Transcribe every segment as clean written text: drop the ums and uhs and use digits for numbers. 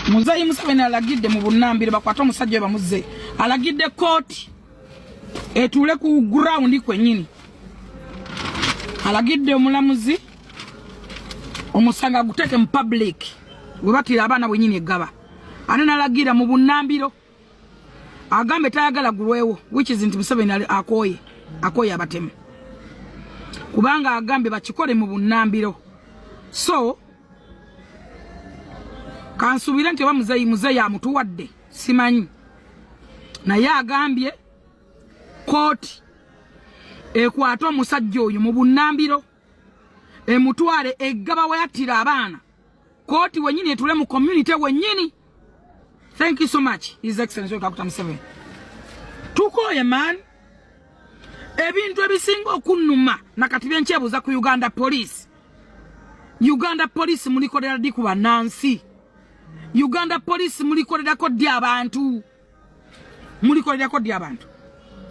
Muzeeyi Museveni alagidde mu bunnambiro bakwate omusajja we bamuzze. Alagidde kkooti etuule ku ground kwennyini. Alagidde omulamuzi omusango aguteeke mu public we batira abaana bwennyini eggaba. Ate n'alagira mu bunnambiro agambe tayagala gulwewo, which is nti Museveni akooye akooye abatemu, kubanga agambye bakikole mu bunnambiro. So kansuubire nti oba muzeeyi amutuwadde simanyi, naye agambye kooti ekwate omusajja oyo mu bunnambiro emutwale eggaba weyattira abaana, kooti wenyini etule mu community wenyini. Thank you so much, His Excellency Kaguta Museveni. Tukooye man. Ebintu ebisinga okunnuma nakati byenkyebuuza ku Uganda Police. Uganda Police mulikolera ddi ku bannansi? Uganda Police mulikolerako ddi abantu? Mulikolerako ddi abantu?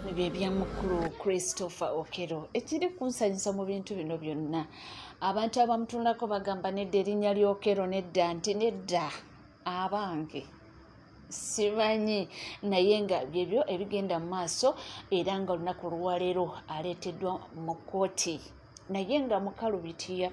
Ebyo ebya mukulu Christopher Okello ekiri kunsanyusa mu bintu bino byonna, abantu abamutunulako bagamba nedda erinnya ly'Okello, nedda nti nedda abange simanyi, naye nga byebyo ebigenda mu maaso. Era nga olunaku olwaleero aleeteddwa mu kkooti, naye nga mukalubitiya.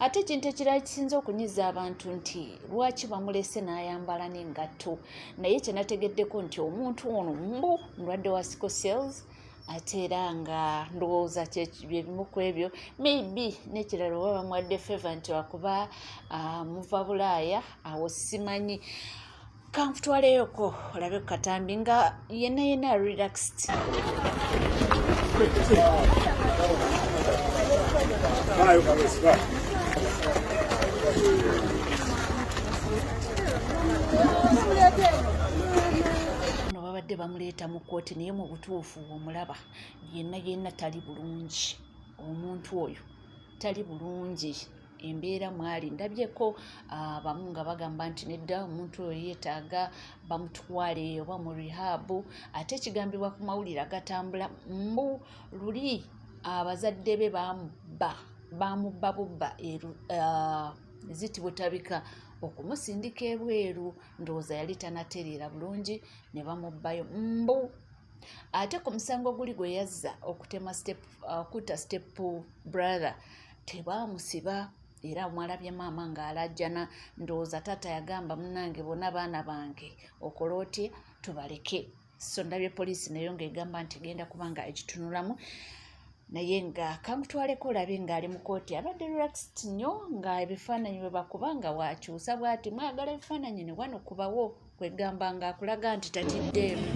Ate ekintu ekirala kisinza okunyiza abantu nti lwaki bamulese n'ayambala n'engatto, naye kye nategeddeko nti omuntu ono mbu mulwadde wa sickle cells, ate era nga ndowooza byebimu ku ebyo maybe. N'ekirala oba bamuwadde favor nti wakuba muva Bulaaya, awo simanyi. Kankutwaleyoko olabe ku katambi nga yenna yenna relaxed. Ono babadde bamuleeta mu kkooti, naye mu butuufu omulaba yenna yenna tali bulungi. Omuntu oyo tali bulungi, embeera mwali ndabyeko abamu nga bagamba nti nedda, omuntu oyo yeetaaga bamutwale oba mu rehab. Ate ekigambibwa ku mawulire agatambula mbu luli abazadde be bamubba, bamubba bubba ziti Butabika okumusindika ebweru, ndowooza yali tanatereera bulungi ne bamubbayo mbu. Ate ku musango guli gwe yazza okutema step, okutta step brother, tebaamusiba. Era mwalabye maama ng'alajjana, ndowooza taata yagamba munnange bonna baana bange, okola otya tubaleke. So ndabye poliisi nayo ng'egamba nti egenda kuba nga ekitunulamu, naye nga kankutwaleko olabe ng'ali mu kooti, abadde relaxed nnyo, nga ebifaananyi bwe bakuba nga wakyusa bw'ati, mwagala ebifaananyi ne wano kubawo, kwegamba ng'akulaga nti tatiddeemu.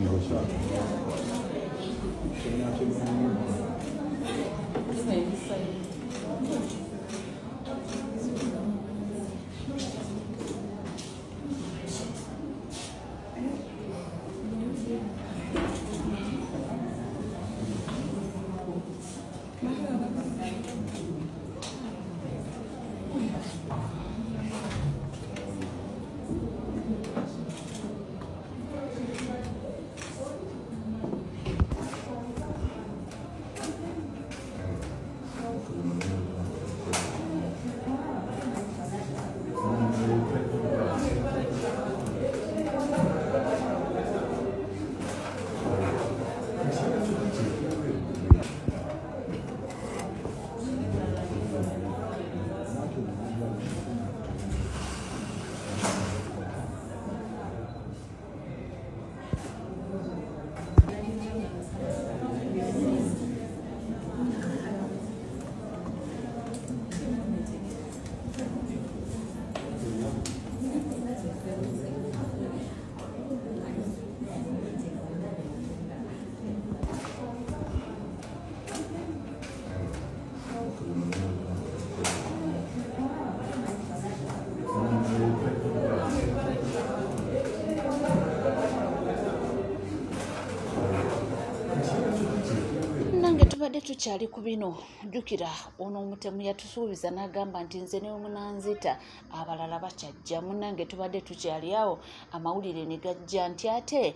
Nange tubadde tukyali ku bino. Jjukira ono omutemu yatusuubiza n'agamba nti nze ne munanzita abalala bakyajja. Munnange tubadde tukyali awo, amawulire ne gajja nti ate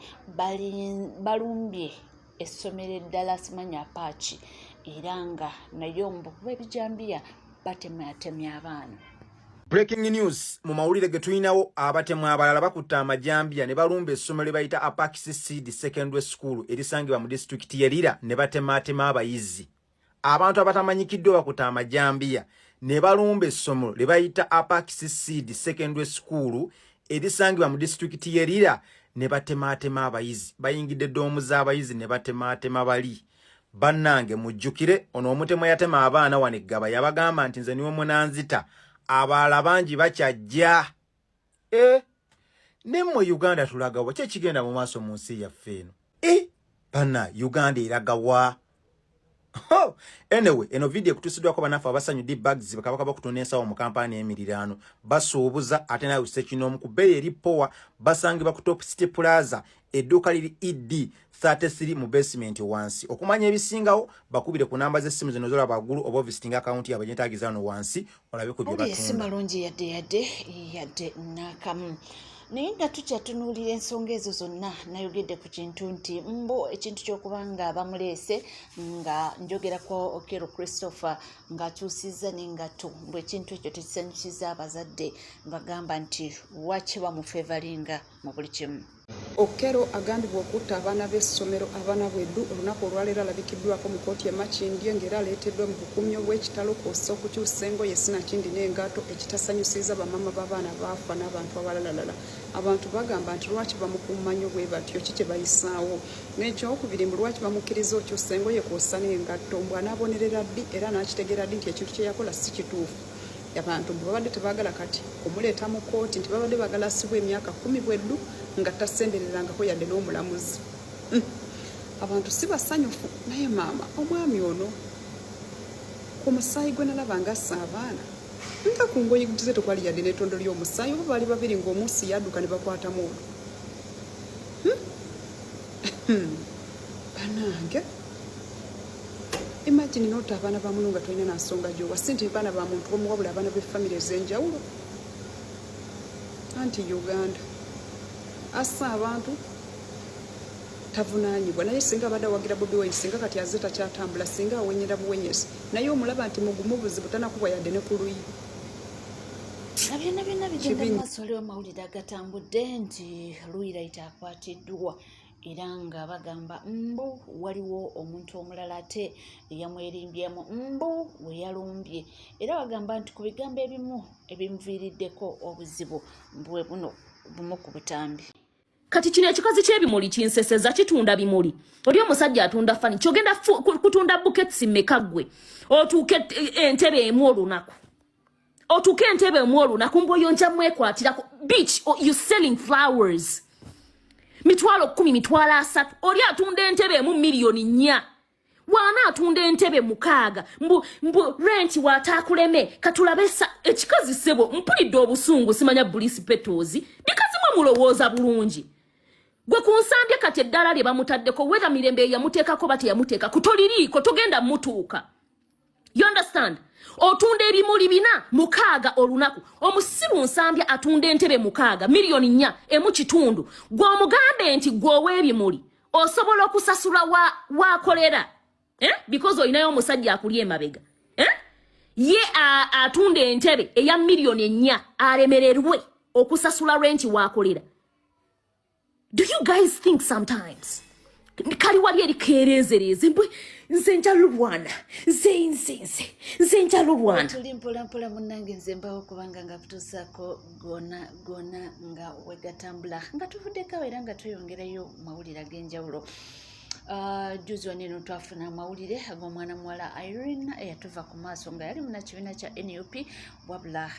balumbye essomero eddala, simanya Apaaki, era nga naye omubukuba ebijambiya batemyatemya abaana. Breaking news mu mawulire ge tulinawo, abatemu abalala bakutte amajambiya ne balumba essomero lye bayita Apax Seed Secondary School erisangibwa mu disitulikiti y'e Lira ne batemaatema abayizi. Abantu abatamanyikiddwa bakutte amajambiya ne balumba essomero lye bayita Apax Seed Secondary School erisangibwa mu disitulikiti y'e Lira ne batemaatema abayizi. Bayingidde ddoomu z'abayizi ne batemaatema bali. Bannange, mujjukire ono omutemu yatema abaana wano eggaba, yabagamba nti nze niwe munanzita, abalala bangi bakyajja. E nemmwe Uganda tulagawa? Ki ekigenda mu maaso mu nsi yaffe eno? E banna Uganda eragawa? Anyway, eno video ekutusiddwako bannaffe abasanyu D Bags, bakabaka bakutunda ensawo mu kampani emiriraano, basuubuza ate nawe sekinoomu ku bbeeyi eri powa. Basangibwa ku Top City Plaza, edduuka liri ED 33 mu basement wansi. Okumanya ebisingawo bakubire ku namba z'essimu zino zolaba waggulu oba ovisitinga akawunti yaabwe gyentagiza wano wansi olabe ku bye Mawulire si batunda. malungi yadde yadde yadde n'akamu, naye nga tukyatunuulira ensonga ezo zonna, nayogedde ku kintu nti mbu ekintu ky'okuba nga bamuleese, nga njogerako Okello Christopher ng'akyusizza n'engatto, mbu ekintu ekyo tekisanyusiza abazadde, bagamba nti lwaki bamufevalinga mu buli kimu. Okello agambibwa okutta abaana b'essomero abaana bweddu, olunaku olwaleero alabikiddwako mu kkooti e Makindye ng'era aleeteddwa mu bukuumi obw'ekitalo, kw'ossa okukyusa engoye sinakindi n'engatto, ekitasanyusiza bamaama b'abaana baafa n'abantu abalalalala. Abantu bagamba nti lwaki bamukuuma nnyo bwe batyo? Ki kye bayisaawo? N'ekyokubiri, mbu lwaki bamukkiriza okyusa engoye kw'ossa n'engatto? Mbu anaabonerera ddi era n'akitegeera ddi nti ekintu kye yakola si kituufu? Abantu mbu babadde tebaagala kati kumuleeta mu kkooti, nti babadde baagala asibwa emyaka 10 bweddu nga tasembererangako yadde n'omulamuzi. Abantu si basanyufu, naye maama omwami ono ku musaayi gwe nalaba nga assa abaana, nga ku ngoye ze tekwali yadde n'ettondo ly'omusaayi, oba baali babiri ng'omusi yadduka ne bakwatamu ono. Banange, imagine notta abaana ba muno nga tolina nansonga gyowa, si nti baana ba muntu omu, wabula abaana b'effamire ez'enjawulo. Anti Uganda assa abantu tavunaanyibwa, naye singa abadde awagira Bobi Wine, singa kati aze takyatambula, singa awenyera buwenyezi. Naye omulaba nti mugumu buzibu, tanakubwa yadde ne ku luyi. Nga byonna byonna bigenda Kibi. mu maaso, waliwo amawulire agatambudde nti Luwilight akwatiddwa, era nga bagamba mbu waliwo omuntu omulala ate eyamwerimbyemu, mbu we yalumbye, era bagamba nti ku bigambo ebimu ebimuviiriddeko obuzibu bwe buno bumu ku butambi. Kati kino ekikazi ky'ebimuli kinseseza, kitunda bimuli. Oli omusajja atunda fani, kyogenda kutunda bouquets mmeka ggwe otuuke entebe emu olunaku, otuuke entebe emu olunaku? Mbu oyo nja mwekwatirako. Bitch, oh, you selling flowers 100,000, 30,000. Oli atunda entebe emu 4 million, waana atunda entebe 6. Mbu rent waataakuleme. Katulabe ekikazi ssebo, mpulidde obusungu. Simanya bulisi petoozi bikazi mwe mulowooza bulungi. Gwe ku Nsambya kati eddala lye bamutaddeko, whether Mirembe yamuteekako ba teyamuteekako, toliriiko, togenda mutuuka. You understand? Otunda ebimuli 4 6 olunaku. Omusiru Nsambya atunda entebe 6, 4.5 million. Gwe omugambe nti gwe ow'ebimuli osobola okusasula wakolera, eh? Because olinayo omusajja akuli emabega, eh? Ye atunda entebe eya 4 million alemererwe okusasula renti wakolera. Do you guys think sometimes? Kali wali eri keerezereze mbwe nze njalulwana, nze nze nze nze njalulwana. Tuli mpolampola munnange, nze mbawo kubanga nga kutuusaako gona gona nga wegatambula, nga tuvuddeko awo era nga tweyongerayo mawulire ag'enjawulo. Juzi wano eno twafuna amawulire ag'omwana muwala Irene eyatuva ku maaso, nga yali munnakibiina kya NUP, wabula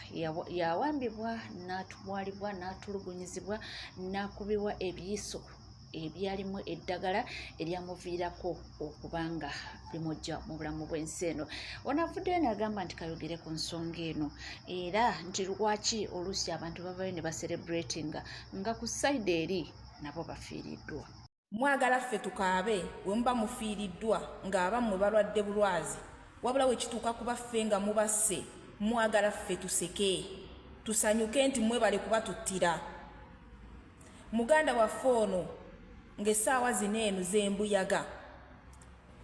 yawambibwa n'atwalibwa n'atulugunyizibwa n'akubibwa ebiyiso ebyalimu eddagala eryamuviirako okuba nga limujja mu bulamu bw'ensi eno. Ono avuddeyo n'agamba nti kayogere ku nsonga eno, era nti lwaki oluusi abantu bavayo ne baserebratinga nga ku side eri nabo bafiiriddwa. Mwagala ffe tukaabe we muba mufiiriddwa ng'abammwe balwadde bulwazi, wabula we kituuka kuba ffe nga mubasse, mwagala ffe tuseke tusanyuke nti mwebale kubatuttira. Muganda waffe ono ng'essaawa zino eno z'embuyaga,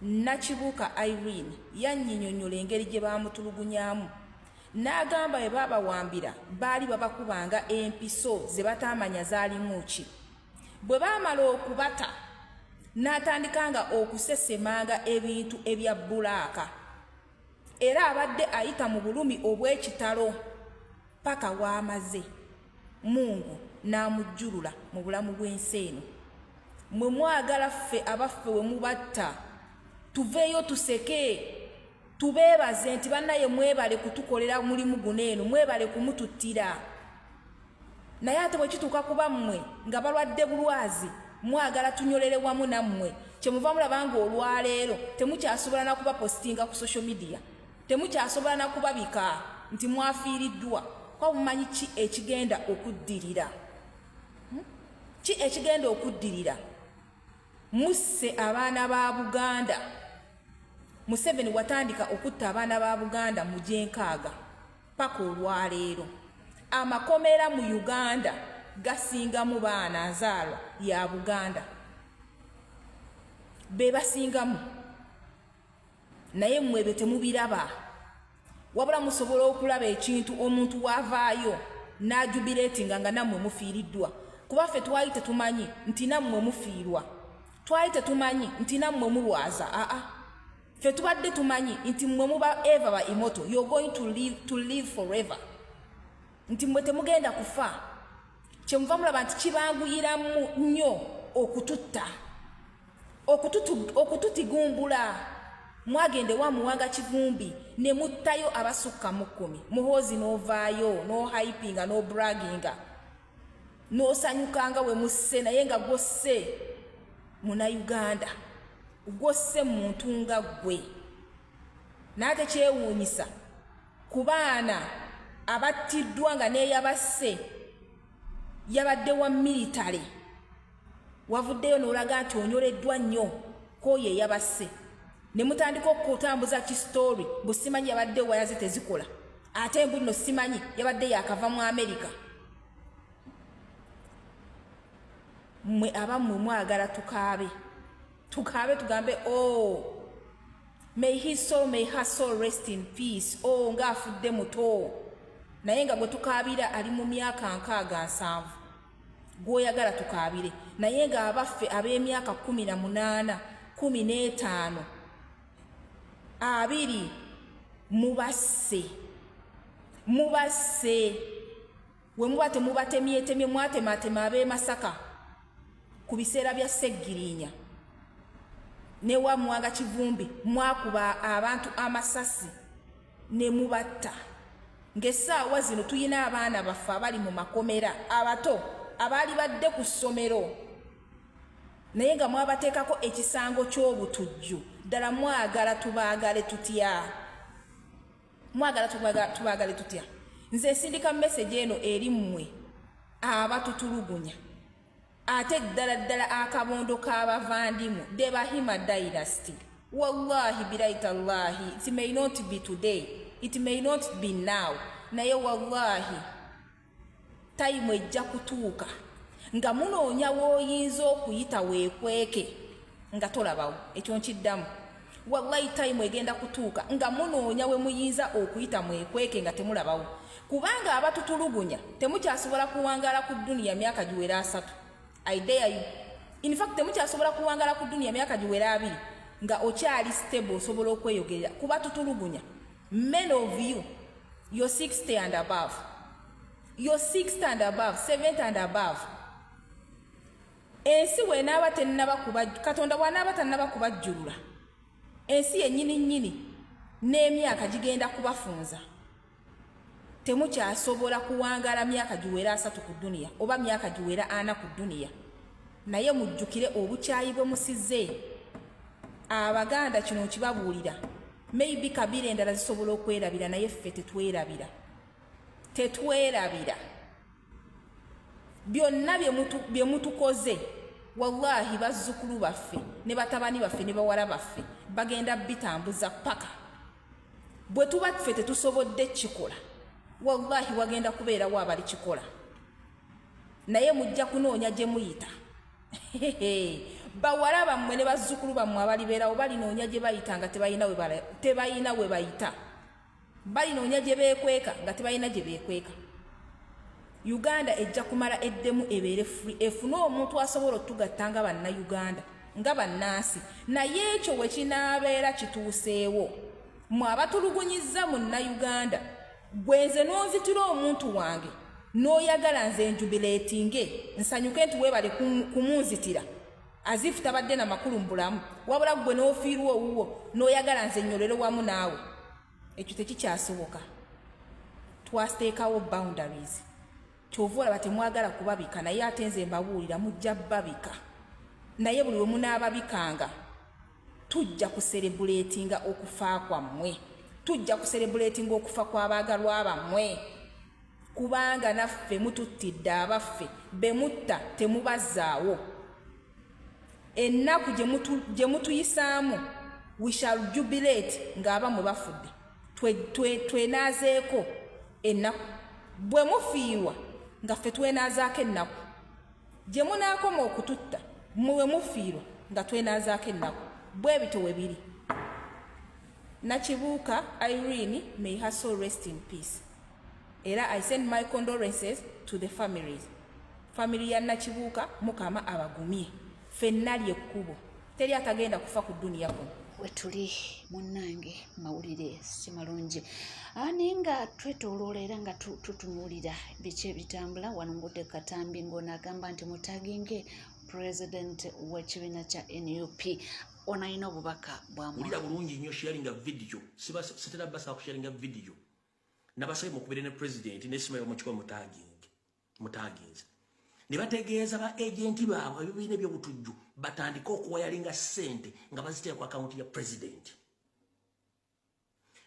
Nakibuuka Irene, yannyinyonnyola engeri gye baamutulugunyaamu. N'agamba bwe baabawambira baali babakubanga empiso ze bataamanya zaalimu ki. Bwe baamala okubata n'atandikanga okusesemanga ebintu ebya bbulaaka. Era abadde ayita mu bulumi obw'ekitalo paka w'amaze Mungu n'amujjulula mu bulamu bw'ensi eno. Mwe mwagala ffe abaffe we mubatta tuveeyo tuseke tubeebaze nti bannaye mwebale kutukolera mulimu guno eno, mwebale kumututtira. Naye ate bwe kituuka ku bammwe nga balwadde bulwazi mwagala tunyolere wamu nammwe, kyemuva mulaba nga olwaleero temukyasobola na kubapositinga ku social media, temukyasobola na kubabika nti mwafiiriddwa, kuba mumanyi ki ekigenda okuddirira. Ki ekigenda okuddirira? Musse abaana ba Buganda. Museveni watandika okutta abaana ba Buganda mu gy'enkaaga paka olwaleero. Amakomera mu Uganda gasingamu baana nzaalwa ya Buganda, be basingamu, naye mmwe ebyo temubiraba. Wabula musobola okulaba ekintu omuntu w'avaayo n'ajubileetinga nga nammwe mufiiriddwa, kuba ffe twali tetumanyi nti nammwe mufiirwa, twali tetumanyi nti nammwe mulwaza. Aa, ffe tubadde tumanyi nti mmwe muba eva ba imoto, you're going to live forever, nti mmwe temugenda kufa. Kyemuva mulaba nti kibanguyiramu nnyo okututta, okututigumbula. Mwagende wa Muwanga Kivumbi ne muttayo abasukka mu 10. Muhoozi n'ovaayo n'ohypinga n'obraginga n'osanyukanga we musse, naye nga gwosse Munnayuganda, gwosse muntu nga ggwe. Naye ate kyewuunyisa ku baana abattiddwa nga n'eyabasse yabadde wa military, wavuddeyo n'olaga nti onyoleddwa nnyo k'oyo eyabasse, ne mutandika okutambuza ki story mbu simanyi yabadde waya ze tezikola, ate mbu nno simanyi yabadde yakava mu Amerika. Mmwe abammwe mwagala tukaabe, tukaabe tugambe oh may his soul, may her soul rest in peace, oh ng'afudde muto, naye nga gwe tukaabira ali mu myaka 67 gw'oyagala tukaabire, naye ng'abaffe ab'emyaka 18, 15, 20 mubasse, mubasse. We muba temubatemyetemye, mwatematema ab'e Masaka ku biseera bya Ssegirinya ne wa Muwanga Kivumbi, mwakuba abantu amasasi ne mubatta. Ng'essaawa zino tulina abaana baffe abali mu makomera abato abaali badde ku ssomero, naye nga mwabateekako ekisango ky'obutujju. Ddala mwagala tubaagale tutya? Mwagala tubaagale tutya? Nze nsindika message eno eri mmwe abatutulugunya, ate ddala ddala akabondo k'abavandimu, the Bahima dynasty. Wallahi bilaitallahi, it may not be today, it may not be now, naye wallahi time ejja kutuuka nga munoonya w'oyinza okuyita weekweke nga tolabawo. Ekyo nkiddamu, wallahi time egenda kutuuka nga munoonya we muyinza okuyita mwekweke nga temulabawo, kubanga abatutulugunya temukyasobola kuwangaala ku dduniya myaka giwera 30. I dare you. In fact temukyasobola kuwangaala ku dduniya myaka giwera 20 nga okyali stable, osobola okweyogerera kuba tutulugunya. Many of you, you're 60 and above, you're 60 and above, 70 and above. Ensi bw'enaaba tennaba kuba, Katonda bw'anaaba tannaba kubajjulula, ensi yennyini nnyini n'emyaka gigenda kubafunza. Temukyasobola kuwangaala myaka giwera 30 ku dduniya oba myaka giwera 40 ku dduniya. Naye mujjukire obukyayi bwe musize Abaganda. Kino nkibabuulira, maybe kabira endala zisobola okwerabira, naye ffe tetwerabira, tetwerabira byonna bye mutukoze. Wallahi bazzukulu baffe ne batabani baffe ne bawala baffe bagenda bitambuza paka bwe tuba ffe tetusobodde kikola. Wallahi wagenda kubeerawo abalikikola, naye mujja kunoonya gye muyita. Bawala bammwe ne bazzukulu bammwe abalibeerawo balinoonya gye bayita nga tebalina we bayita. Balinoonya gye beekweka nga tebalina gye beekweka. Uganda ejja kumala eddemu ebeere free, efune omuntu asobola otugatta nga Bannayuganda, nga bannansi. Naye ekyo we kinaabeera kituuseewo, mwe abatulugunyizza Munnayuganda, gwe nze n'onzitira omuntu wange n'oyagala nze njubileetinge nsanyuke nti weebale kumunzitira as if tabadde na makulu mu bulamu, wabula ggwe n'ofiirwa owuwo n'oyagala nze nnyolere wamu naawe, ekyo tekikyasoboka. Twateekawo boundaries. Kyova olaba temwagala kubabika, naye ate nze mbabuulira mujja babika. Naye buli we munaababikanga, tujja kuserebuleetinga okufa kwammwe, tujja kuserebuleetinga okufa kw'abaagalwa bammwe, kubanga naffe mututtidde abaffe. Be mutta temubazzaawo. Ennaku gye mutuyisaamu, we shall jubilate ng'abammwe bafudde. Twenaazeeko ennaku bwe mufiirwa nga ffe twenaazaako ennaku. Gye munaakoma okututta, mmwe we mufiirwa nga twenaazaako ennaku. Bwe bityo we biri. Nakibuuka Irene, may her soul rest in peace. Era I send my condolences to the families. Family ya Nakibuuka, Mukama abagumye. Ffenna lyekkubo, teri atagenda kufa ku dduniya kuno. Wetuli munnange, mawulire si malungi, naye nga twetooloola era nga tutunuulira biki ebitambula wano. Ngudde katambi ng'ono agamba nti mutaginge president w'ekibiina kya NUP. Ono alina obubaka. Bwamulira bulungi nnyo. Sharinga video, sitera basaba kusharinga video. Nabasabye mukubire ne president nesimayo mukiko mutaginze ne bategeeza ba agenti baabwe ebibiina ebyobutujju batandike okuwayalinga ssente nga baziteeka ku akawunti ya president,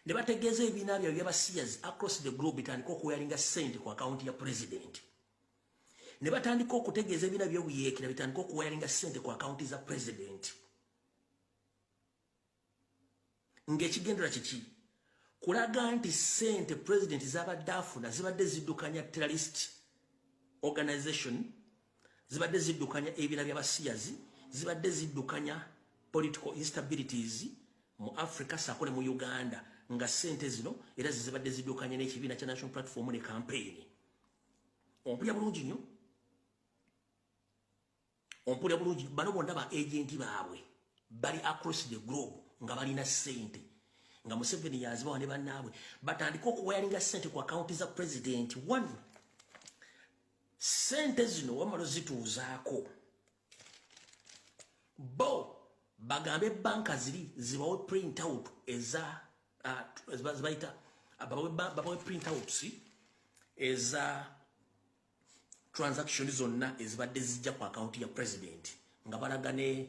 ne bategeeza ebibiina byabwe byabasiyazi across the globe bitandike okuwayalinga ssente ku akawunti ya president, ne batandika okutegeeza ebibiina byobuyeekera bitandike okuwayalinga ssente ku akawunti za president. Ng'ekigendera kiki? Kulaga nti ssente president zabadde afuna zibadde ziddukanya terrorist organization, zibadde ziddukanya ebibiina by'abasiyazi, zibadde ziddukanya political instabilities mu Africa saako ne mu Uganda, nga ssente zino era zizibadde ziddukanya n'ekibiina kya National Platform ne campaign. Ompulya bulungi nnyo, ompulya bulungi. Bano bonna ba agenti baabwe bali across the globe nga balina ssente nga Museveni yazibawa ne bannaabwe, batandike okuwayalinga ssente ku akawunti za president. One, ssente zino wamala zituuzaako, bo bagambe banka ziri zibawe print out eza zibayita babawe print outs eza transaction zonna ezibadde zijja ku akawunti ya president, nga balaga ne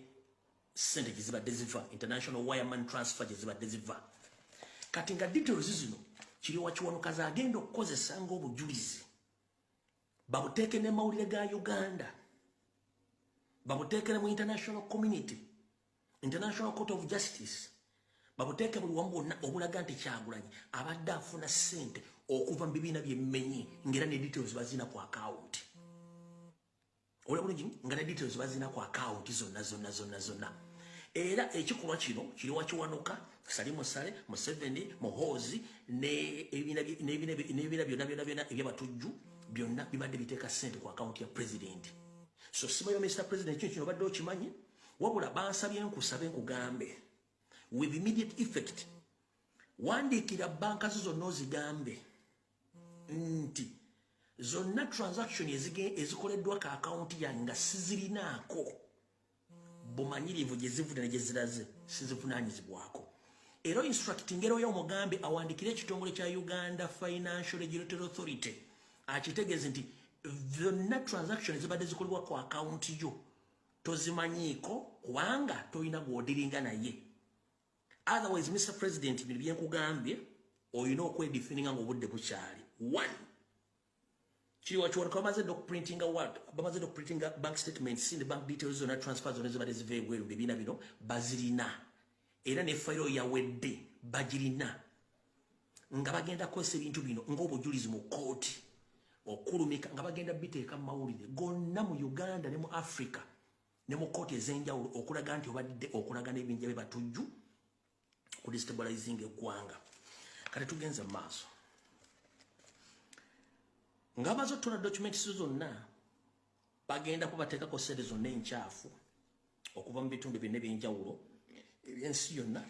sente gyezibadde ziva, international wire money transfer gyezibadde ziva. Kati nga details zino kiri wakiwanukazi agenda okukozesa ng'obujulizi, babuteeke ne mawulire ga Uganda, babuteeke ne mu international community, International Court of Justice, babuteeke buli wamu bwonna obulaga nti Kyagulanyi abadde afuna ssente okuva mu bibiina byemmenyi, ng'era ne details bazina ku akawunti. Olaba bulungi nga ne details bazina ku akawunti zonna zonna zonna zonna. Era ekikolwa kino kiri wakiwanuka, Salimu Sale, Museveni, Muhoozi n'ebibiina byonna byonna byonna ebyabatujju byonna bibadde biteeka ssente ku akawunti ya president. So simanyi, Mr President, kino kino obadde okimanyi, wabula bansabye nkusabe nkugambe with immediate effect, wandiikira banka zo zonna ozigambe nti zonna transaction ezikoleddwa ka akawunti yange nga sizirinaako bumanyirivu, gye zivudde ne gye ziraze sizivunaanyizibwako. Era instructing era oyo omugambe awandikire ekitongole kya Uganda Financial Regulatory Authority, akitegeeze nti zonna transaction ezibadde zikolebwa ku akawunti yo tozimanyiiko, kubanga tolina gw'odiringa naye. Otherwise, Mr President, bino byenkugambye olina okwedefendinga nga obudde bukyali. One, kiri wakiwanuka bamaze dda okuprintinga what, bamaze dda okuprintinga bank statements ne bank details zonna, transfer zonna zibadde ziva ebweru. Ebibiina bino bazirina, era ne fayiro yawedde bagirina, nga bagenda kukozesa ebintu bino ng'obujulizi mu kooti okulumika, nga bagenda biteeka mu mawulire gonna mu Uganda ne mu Africa ne mu kooti ez'enjawulo, okulaga nti obadde okulaga n'ebinja bye batujju ku destabilizing eggwanga. Kati tugenze mu maaso. Ng'amaze ottola documents zonna, bagenda kubateekako sente zonna enkyafu okuva mu bitundu byonna ebyenjawulo ebyensi yonna,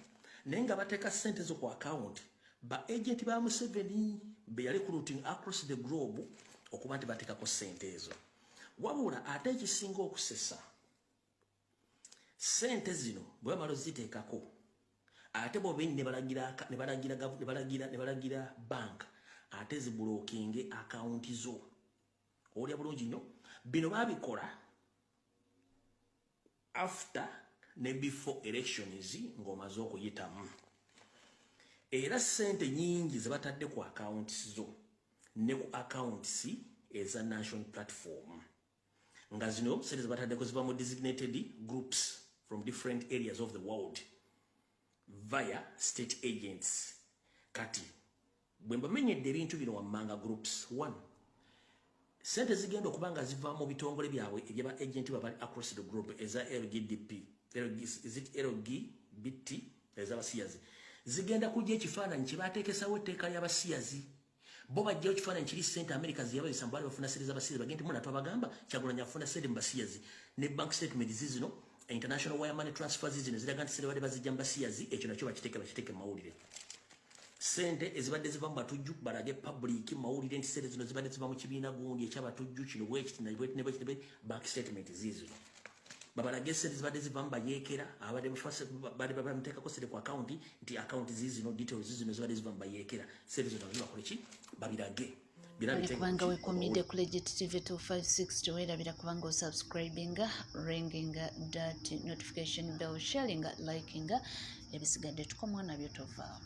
naye nga bateeka sente zo ku account ba agent ba Museveni be yali recruiting across the globe okuba nti bateekako sente ezo. Wabula ate ekisinga okusesa, sente zino bwe bamala oziteekako, ate bobenyi ne balagira ne balagira ne balagira ne balagira bank ate ziblockinge akawunti zo. Olya bulungi nnyo, bino babikola after ne before elections ng'omaze okuyitamu. Era sente nyingi zebatadde ku accounts zo ne ku accounts eza National Platform, nga zino sente zebataddeko ziva mu designated groups from different areas of the world via state agents. Kati bwe mbamenyedde ebintu bino wammanga, groups one, sente zigenda okuba nga ziva mu bitongole byabwe ebyaba agent babali across the globe, eza LGDP, LG, is it LGBT, ez'abasiyazi, zigenda kujja ekifaananyi kye bateekesawo etteeka ly'abasiyazi. Bo bajjayo ekifaananyi kiri sente America zeyabazisa mbu bali bafuna sente z'abasiyazi, bagende muna twabagamba Kyagulanyi afuna sente mu basiyazi, ne bank statement zizino, international wire money transfers zino ziraga nti sente badde bazijja mu basiyazi. Ekyo nakyo bakiteeke mu mawulire. Sente ezibadde ziva mu batujju, balage public mawulire nti sente zino zibadde ziva mu kibiina gundi ekyabatujju kino bwekiti nebwekiti, bank statement zizino. Babalage sente zibadde ziva mu bayeekera abadde badde bamuteekako sente ku account, nti account zizino, details zizino zibadde ziva mu bayeekera. Sente zino zibakole ki? Babirage. Bale kubanga wekumidde ku Legit TV 256, teweerabira kubanga osubscribinga, ringinga that notification bell, sharinga, likinga. Ebisigadde tukomwa nabyo, tovaawo.